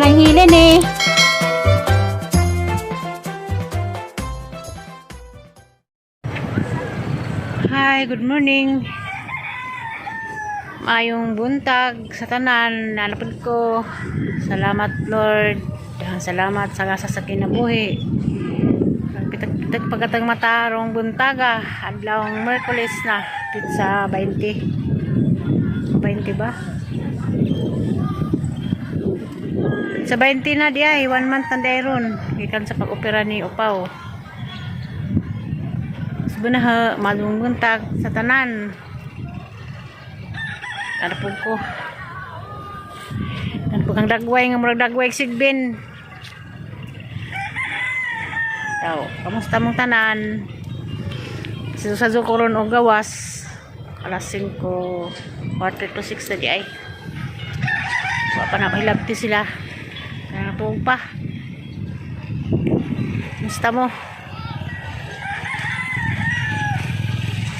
Rang hilin eh. Hi, good morning. Maayong buntag sa tanan, nalapad ko. Salamat, Lord. Daghang salamat sa gasa sa kinabuhi. Pitag pagkatang matarong buntaga, adlawng Merkules na, pizza 20. 20 ba? Sa 20 na di ay, 1 month na di ron. Gikan sa pag-opera ni Upaw. Subunaha, maayong buntag sa tanan. Ano ko. Ano po kang dagway nga murag dagway sigbin. Daw, kamusta mong tanan? Sa ko ron og gawas. Alas 5, 5:45 na di ay. Wa pa na mahilabti sila. Kaya natuog pa. Kamusta mo?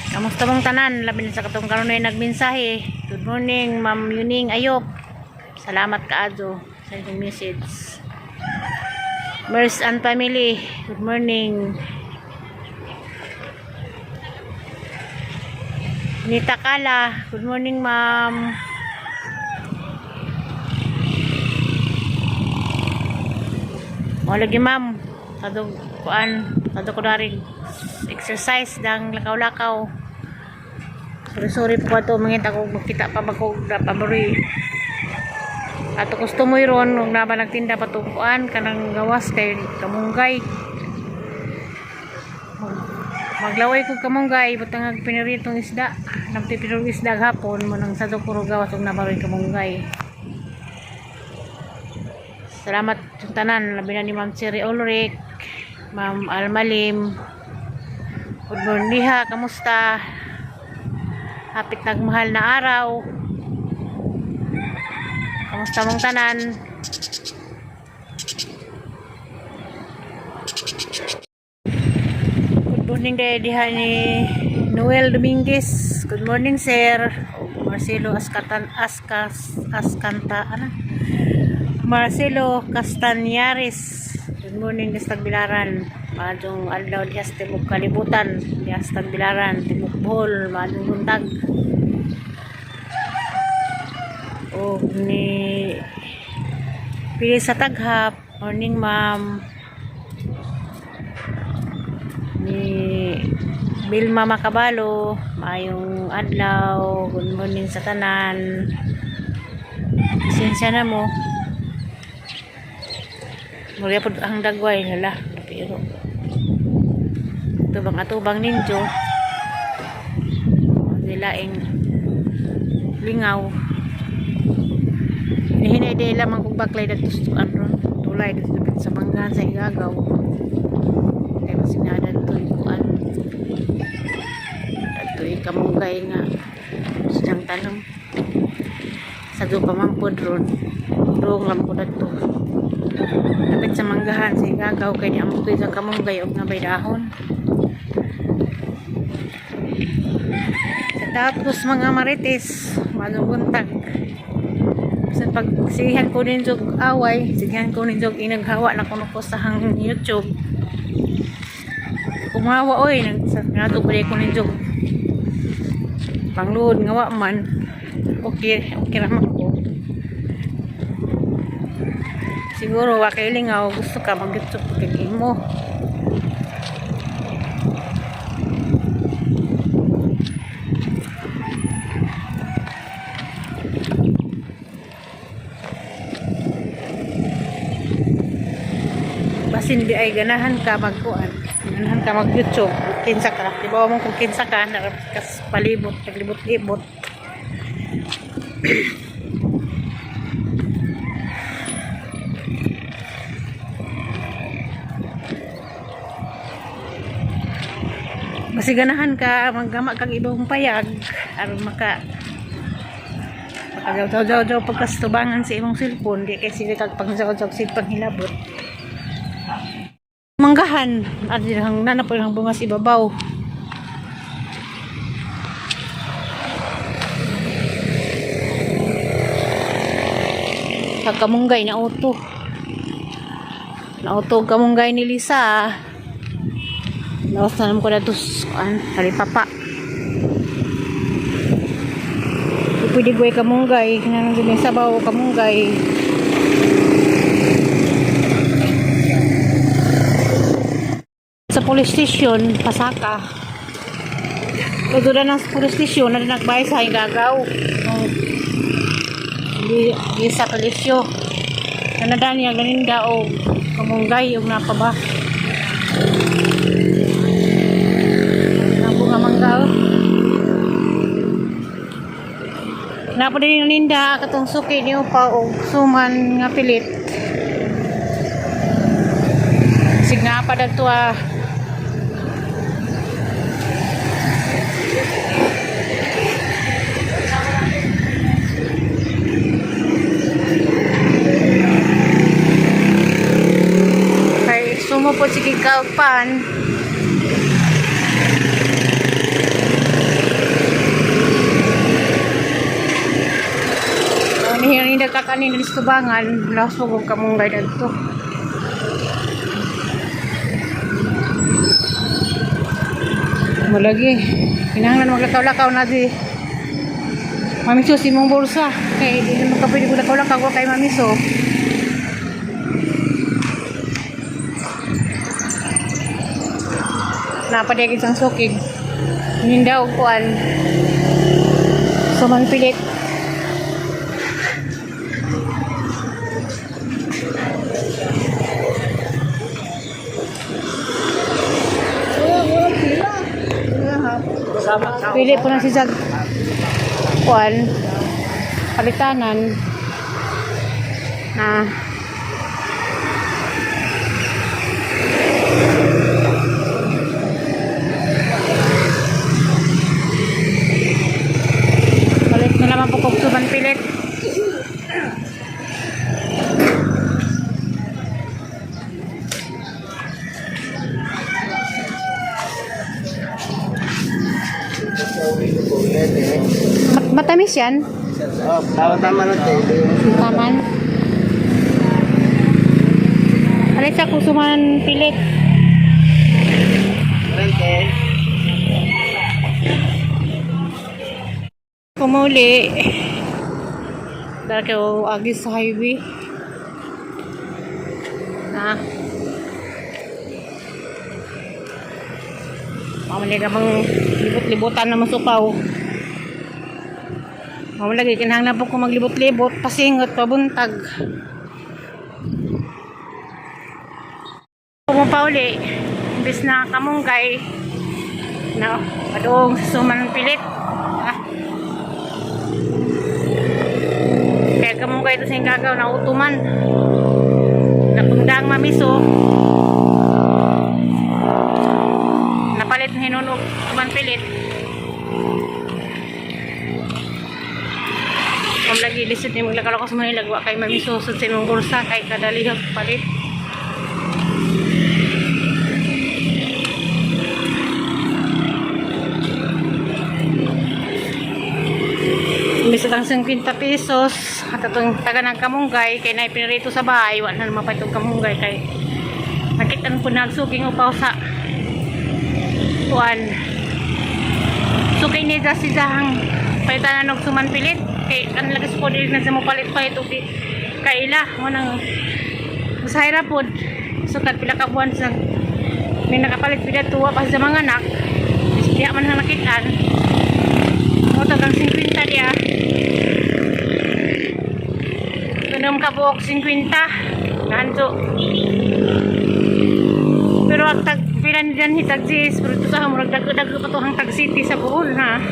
Kamusta mong tanan? Labi na sa katong karon na nagmensahe. Good morning, Ma'am Yuning Ayop. Salamat kaayo sa inyong message. Merce and family, good morning. Nita Kala, good morning, ma'am. Mo lagi, ma'am. Kadto kuan, kadto ko dari exercise dang lakaw-lakaw. Sorry, sorry po ato mangita ko makita pa ba ko da pabori. Ato customer ron ug naba nagtinda pa kuan kanang gawas kay kamunggay. Maglaway ko kamunggay butang ag piniritong isda. Nagpipiritong isda hapon mo nang sa ko gawas ug nabaroy kamunggay. Salamat sa tanan, labi na ni Ma'am Cherry Ulrich, Ma'am Almalim. Good morning diha, kamusta? Hapit nagmahal na araw. Kamusta mong tanan? Good morning diha ni Noel Dominguez. Good morning, sir. Marcelo Ascatan Ascas Ascanta ano? Marcelo Castañares. Good morning, sa Tagbilaran. Maayong adlaw diha sa Tibok Kalibutan, diha sa Tagbilaran, Tibok Bohol, maayong buntag. O ni Pili sa Taghap, morning, ma'am. Ni Vilma Macabalo, maayong adlaw, good morning sa tanan. Pasensya na mo. Mura po ang dagway, hala, pero tubang atubang ninjo. Nilaing lingaw. Nihinay di lamang kung baklay dito sa ron tulay dito sa manggahan sa igagaw. Kaya masing nga dito kuan. Dito kamunggay nga siyang tanong. Sa doon pa man pod ron. Doon lang po dito. Dapat sa manggahan sa igagaw kay di amo sa kamunggay og nabay dahon. Sa tapos mga marites, maayong buntag. Sa pag sigihan ko ninyo og away, sigihan ko ninyo og inaghawa na kuno ko sa hang YouTube. Kumawa oy, nag sa nato ko ko ninyo pangluod nga wa man. Okay, okay ra man ko. Siguro wa kay lingaw, gusto ka mag YouTube kay imo. Basin di ay ganahan ka magkuan, ganahan ka mag YouTube, kinsa ka, di ba mo kung kinsa ka kas palibot, naglibot-libot. Basi ganahan ka maggama kag ibang payag aron maka makagaw-jaw-jaw pagkastubangan sa imong cellphone, di kay sige kag pangjaw-jaw sig panghilabot. Manggahan, adi hang nana po yung bunga sa ibabaw. Sa kamunggay na auto. Na auto kamunggay ni Lisa. Laos na naman ko na to sa talipapa. Di pwede guway kamunggay. Kinahanglan din yung sabaw kamunggay. Sa police station, pasaka. Doon na ng police station, na nagbayad sa gagaw. Di, di sa kalisyo. Nanadaan niya ganinda o kamunggay o napa ba. Nabo nga mangga oh. Napa din yung ninda katong suki niyo pa og suman nga pilit. Signa pa dagto ah. Kay sumo po sige kaupan. Ang hihingi nagkakanin ng tubangan, laos mo kung kamunggay dagto. Malagi. Kinahanglan maglakaw-lakaw na di. Mamiso si mong bulsa. Kay di naman ka pwede maglakaw-lakaw wa kay mamiso. Napadayag isang sukig. Ninda og kuan. Suman pilit. Pili po na si Zag kuan palitanan na palit na naman po kog suman pilit. Matamis yan. Oh, tama-tama lang tayo. Taman. Palit sa kusuman pilit. Rente. Kumuli. Dahil kayo agis sa highway. Na. Mamali ka bang libot-libotan na masupaw. Mamali, kinahanglan po ko maglibot-libot, pasingot, pabuntag. Pumapa uli, imbes na kamunggay, na padung sa suman pilit. Ah. Kaya kamunggay ito sa gagaw na utuman. Napangdaang mamiso. Napalit na hinunog tuman pilit. Kung lagi lisod ni maglakaw ako sa Manila, wa kay mamiso sa imong bulsa kay kadalihog palit. Imbis ang 50 pesos at atong taga ng kamunggay kay na ipinarito sa bahay, wala na naman pa itong kamunggay kay nakitan po nagsuking upaw sa tuan. Sukay ni si Zahang palitan na suman pilit kay kan lagi sa dili na sa mo palit-palit og di kaila mo nang masahira pod sukat pila ka buwan sa may nakapalit pila tuwa pa sa mga anak diha man ang nakitaan mo tagang 50 diya. Tunom ka buok 50. Nanto. Pero ang tag pila ni dan hitag sis, pero ito sa murag dag-dag pa to ang tag city sa Bohol ha.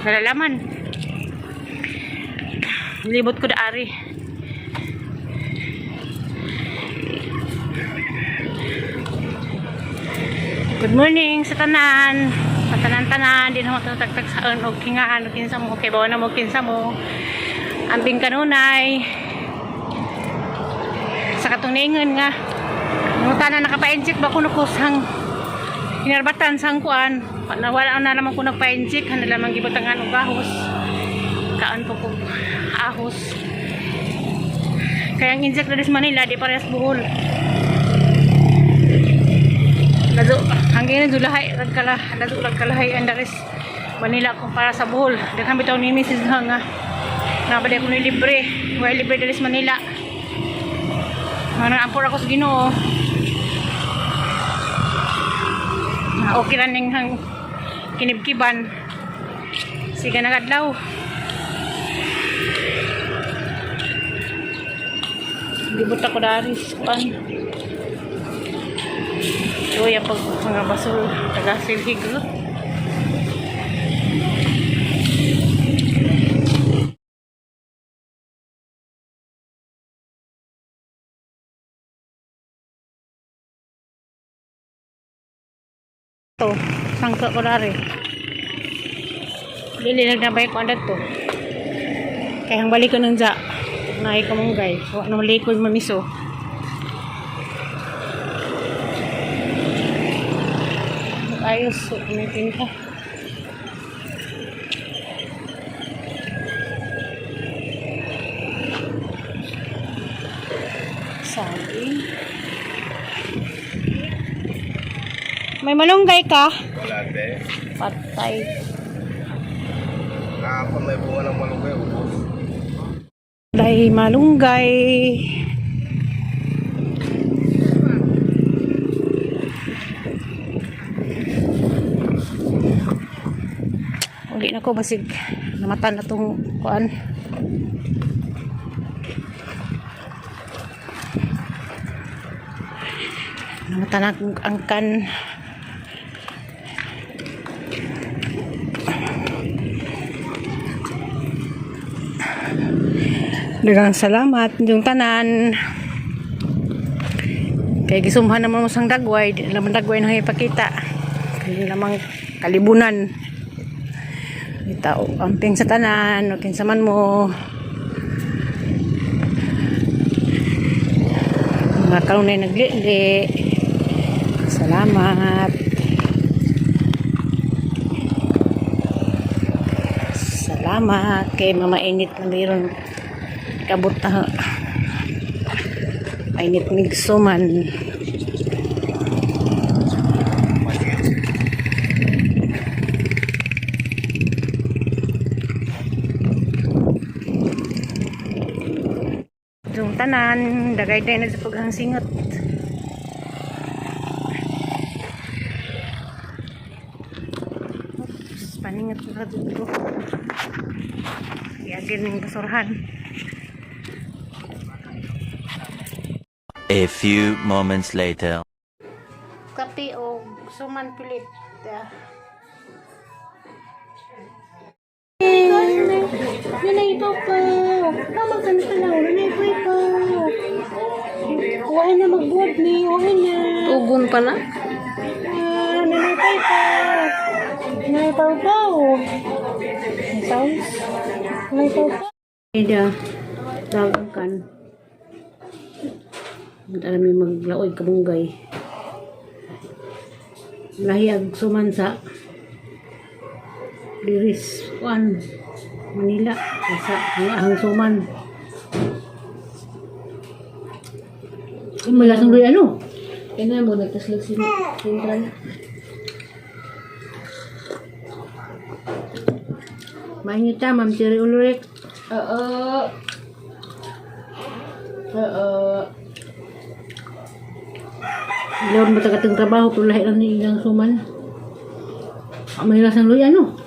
Nalalaman. Libot ko daari. Good morning sa tanan. Sa tanan-tanan, di na mo tagtag saan og kingaan og kinsa mo kay bawa na mo kinsa mo. Ambing kanunay. Sa katong niingon nga nung tanan nakapa-inject ba kuno ko sang hinarbatan sang kuan. Wala na naman ko nagpa-inject, hanila man gibutangan og gahos. Kaon po kog ahos. Kaya ang insect na sa Manila, di parehas Bohol. Lazo, hanggang na dulahay, ragkala, lazo ragkalahay ang daris Manila kumpara sa Bohol. Daghan bitaw ni Mrs. nga nga. Nabali ako ni libre. Wala libre daris Manila. Mga ampor ako sa Ginoo. Ah, okay ra ning hang kinibkiban. Sige na kadlaw. Libot ako dari sa kuan. Luya pag mga basol taga silhig. To, sangka ko dari. Dili nagnabay ko andat to. Kaya ang balik ko nang ja. Naay ka mong gay. Wa na malikod mamiso. Ayos, may tinta. Sabi. May malunggay ka? Wala, te. Patay. Kahapon may bunga ng malunggay, ubos. Dahil malunggay. Uli na ko basig namatan na tong kuan. Namatan na ang angkan. Daghang salamat yung tanan. Kay gisumhan naman mo sang dagway, di naman dagway na ipakita. Kay lamang kalibunan. Itaw amping sa tanan, o kinsa man mo. Mga kanunay naglili. Salamat. Salamat kay Mama Init na mayroon kabot na mainit migsuman. Yung tanan, dagay-day na sa paghangsingot. Oops, paningat na dito. Yagin ng basurahan. A few moments later. Kape o suman pilit. Nanay Papa, tama ka na pala. Nanay Papa. Huwag na mag-board ni, huwag na. Tugon pa na? Ah, Nanay Papa. Nanay Papa. Sounds. Nanay Papa. Ida, dagang kan. Alam yung maglaoy kabunggay. Lahi ag suman sa Diris kuan Manila sa ang suman. Ay, malasang doy ano? Kaya na mo, nagtaslog si Sintran. Mainit ta, Ma'am Cherry Ulrich. Oo. Oo. Ilaw mo tagatang trabaho pero lahi lang ni ilang suman. Ah, may lasang luya no.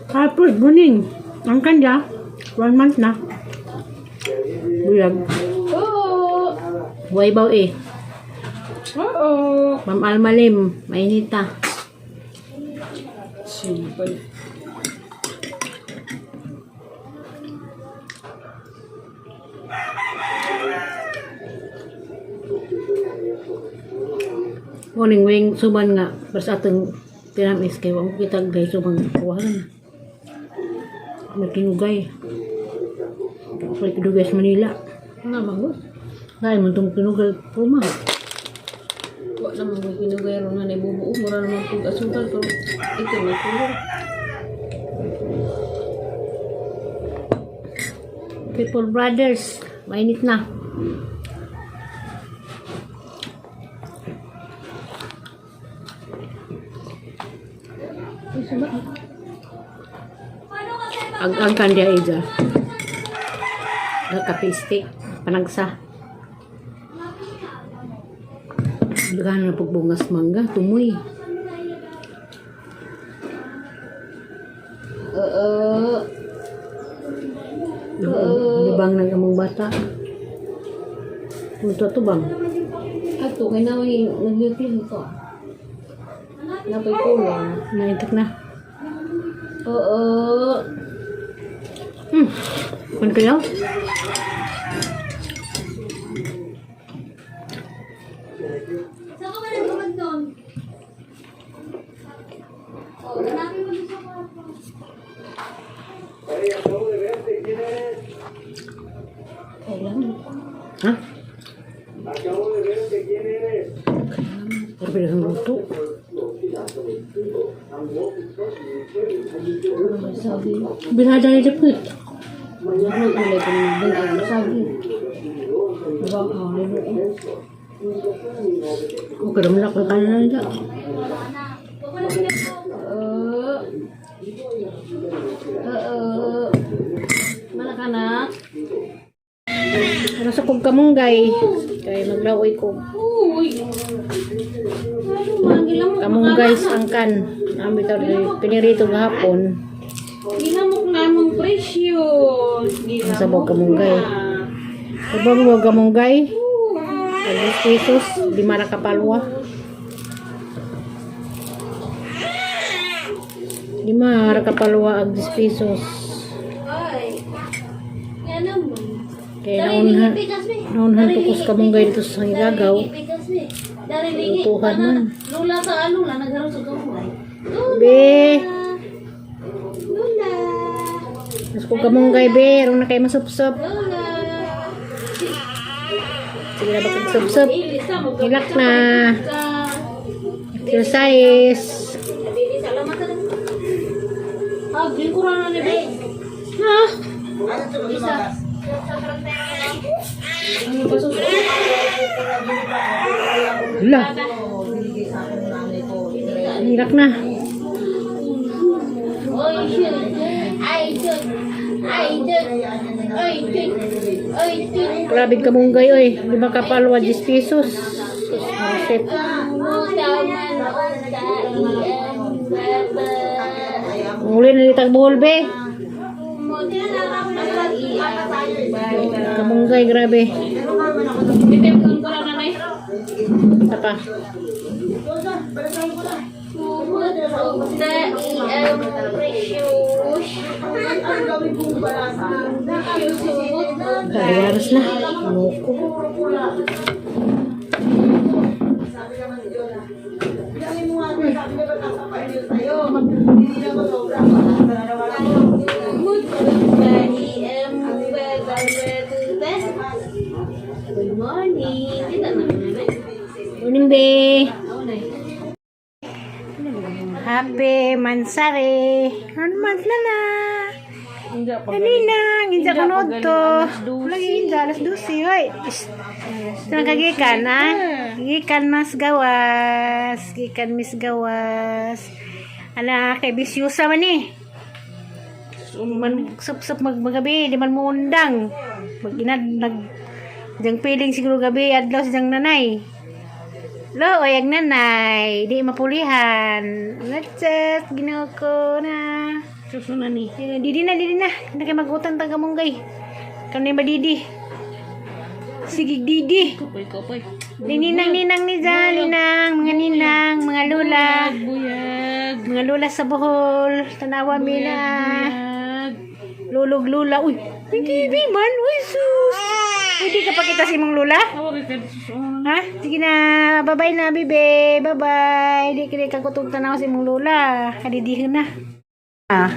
Tapos, buning. Ang kanya, 1 month na. Buyag. Oo. Buhay baw eh. Oo. Ma'am Almalim, mainita. Simple. Morning wing suman nga basta atong tinamis kay wa mo kita gay suman kuha na. May kinugay. May kinugay sa Manila. Nga mango. Dahil mo itong kinugay puma. Wa naman ko kinugay ron na naibubuo. Mura naman kong asukal. Pero ito may kulor. People Brothers. Mainit na. Ang kandya ija. Kape stick. Panagsa. Daghan na pagbungas mangga. Tumoy. Oo. Libang ng among bata. Punto to bang? Ato, kay na may naglutin ko. Napay kulang. Naintik na. Oo. Kun kayo? Saan ka ba nagkumag doon? Oh, hanapin mo doon sa kwarto. Ha? Pero pinag luto. Sabi. Binada ni Dapit. Ano ulay ko na sabi. Diba ang awin mo? Okay, ramlak ka kanan na. Oo. Oo. Mana ka na? Ano sa kog kamunggay? Kay maglaway ko. Uy. Ano man, gilamok Kamunggay sa angkan. Ami taw diri pinirito gahapon. Ginamok na mong presyo. Ang sabaw kamunggay. Iba mo kamunggay? 10 pesos, lima ra kapalwa. Lima ra kapalwa ag 10 pesos. Ay. Yan naman. Kaya naunhan, naunhan tukos kamunggay dito sa Higagaw. Lutuhan man. Lula sa alula, nagharoon sa kamay. Lula! Be, Lula! mas kung kamunggay be, aron na kayo masupsop. Lula! Sige na ba kag Hilak na. Exercise. Ah, di ko na ni Be. Ha? Hala. Hilak na. Oy, shoot. Ay, shoot. Ay, shoot. Ay, shoot. Ay, shoot. Grabe kamunggay oy. Lima kapalwa 10 pesos. Sus, shit. Utaman unta iyang baba. Uli na ditag buhol be. Muta iyang baba. Kamunggay grabe. Apa? Muta iyang precious. Kariyaras na. Loko. Muta iyang baba. Good morning. Kita na naman. Morning be. Happy Mansari. Ano month na na? Kaninang, inja ko nood to. Lagi inja, alas 12. Hoy. Ito ang kagikan, ah. Gikan mas gawas. Gikan mis gawas. Ala, kay bisyusa man eh. Man, sup-sup magmagabi, di man mo undang. Mag-inad, nag... Diyang piling siguro gabi, adlaw sa diyang nanay. Lo, oyag nanay, di mapulihan. Natset, ginoo ko na. Susunan ni. Eh, Didi na, didi na. Hindi kayo magutan tang kamunggay. Kami madidi. Sige, didi. Kapoy, kapoy. Di ninang, ninang ni Jan, ninang, mga ninang, mga lula. Buyag. Mga lula sa Bohol. Tanawa mi na. Buyag. Lulog lula. Uy, hindi bi man. Uy, sus. Uy, di ka pa kita si mong lula? Tawag ka susunan. Ha? Sige na. Bye-bye na, bebe. Bye-bye. Di ka kutog tanaw si mong lula. Kadidihin na. Ah.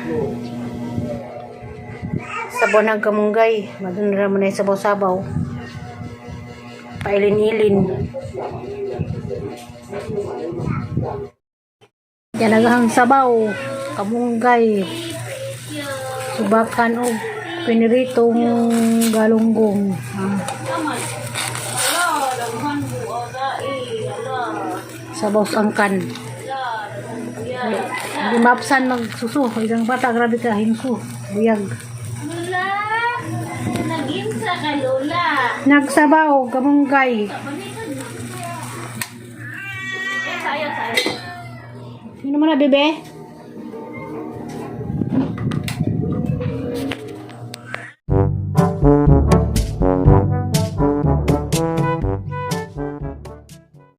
Sabon ng kamunggay. Madunra mo na yung sabaw-sabaw. Pailin-ilin. Yan ang sabaw. Kamunggay. Subakan og Piniritong galunggong. Ah. Sabaw sa angkan. Hindi maapsan magsuso. Isang bata, grabe ka, hingko. Buyag. Lola, naginsa ka, Lola. Nagsabaw, kamunggay. Sayo, sayo. Sino mo na, bebe?